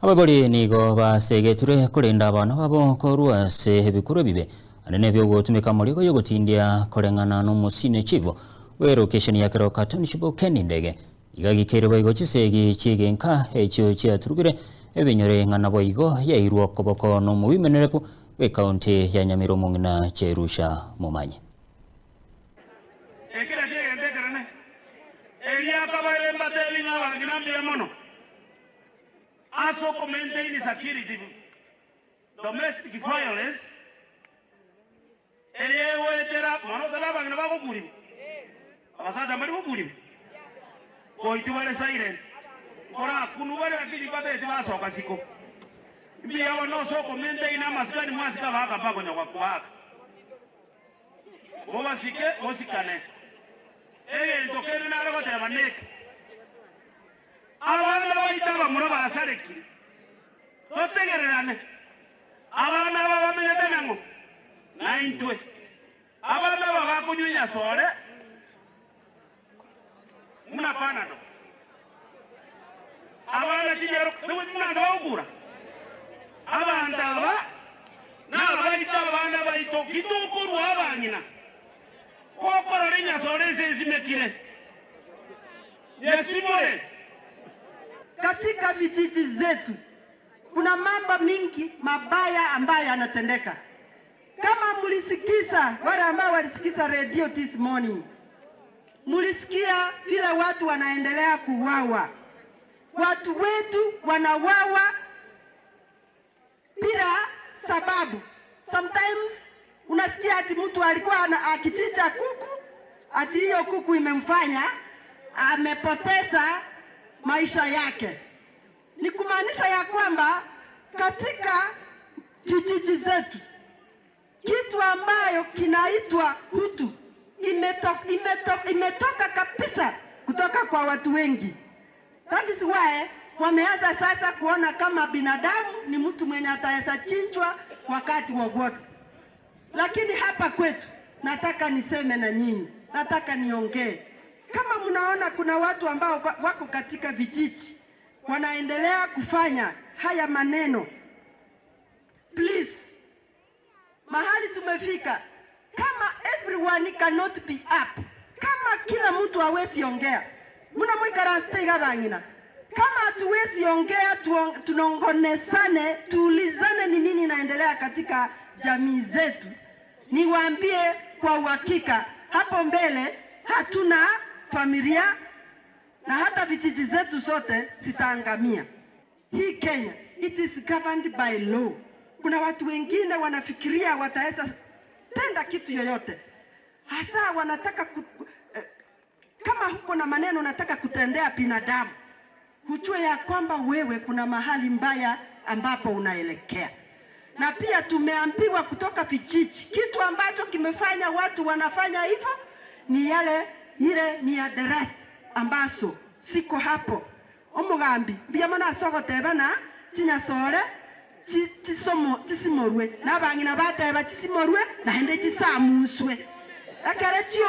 Ababori nigo basegeture korenda abana babo korwa ase ebikuru ebibe ande nebio gotumeka morigo yogotindia koreng'ana n'omosine chibo bw'erokesheni ya Keroka Township Ken Ndege. Iga gikeire boigo chisegi chi'egenka echio chiaturugire ebinyore ng'a naboigo yairwe okoboko n'omoimenereku bw'ekaunti ya Nyamira omong'ina Jerusha Momanyi. Eki nakio egento ekenene. Erio akabaira mbatebi ng'a abang'ina mbuya mono ase okomaintain security, domestic violence eye egoetera mono tari abang'ina bagokurigwa, abasacha mbari gokurigwa, goitwa bare silent, nkorakunwa bare lakini mbatebeti basoka siko. Mbuya bono ase okomaintain amasikani mwasike abagaka mbakonya goaka. Mobasike mosikane. Egento kende nare goteba neke, abana baito abamura basarekire, totegererane. Abana aba bamenyete nang'o? Naintwe. Abana aba bakonywa enyasore buna Panado. Abana chinyaro buna ande bagokura. Abanto aba nabaito abana baito gitokorwa abang'ina. Gokorora enyasore ase esimekire. Nyesimore. Katika vijiji zetu kuna mambo mingi mabaya ambayo yanatendeka. Kama mlisikiza, wale ambao walisikiza radio this morning, mulisikia vile watu wanaendelea kuuawa. Watu wetu wanauawa bila sababu. Sometimes unasikia ati mtu alikuwa akichinja kuku, ati hiyo kuku imemfanya amepoteza maisha yake. Ni kumaanisha ya kwamba katika vijiji zetu kitu ambayo kinaitwa utu imetoka kabisa kutoka kwa watu wengi. That is why wameanza sasa kuona kama binadamu ni mtu mwenye ataweza chinjwa wakati wowote. Lakini hapa kwetu nataka niseme na nyinyi, nataka niongee. Kama mnaona kuna watu ambao wako katika vijiji wanaendelea kufanya haya maneno, please, mahali tumefika, kama everyone cannot be up, kama kila mtu hawezi ongea, muna mwikaranste bang'ina, kama hatuwezi ongea, tunongonesane, tuulizane ni nini inaendelea katika jamii zetu, niwaambie kwa uhakika hapo mbele hatuna familia na hata vijiji zetu zote zitaangamia. Hii Kenya, it is governed by law. Kuna watu wengine wanafikiria wataweza tenda kitu yoyote, hasa wanataka kama huko na maneno unataka kutendea binadamu, hujue ya kwamba wewe kuna mahali mbaya ambapo unaelekea. Na pia tumeambiwa kutoka vijiji, kitu ambacho kimefanya watu wanafanya hivyo ni yale ile miadarati ambazo siko hapo. Omugambi mbia mona sogoteba na chinyasore chisomo chisimorwe nabang'ina bateba chisimorwe naende chisamuswe ekere chio.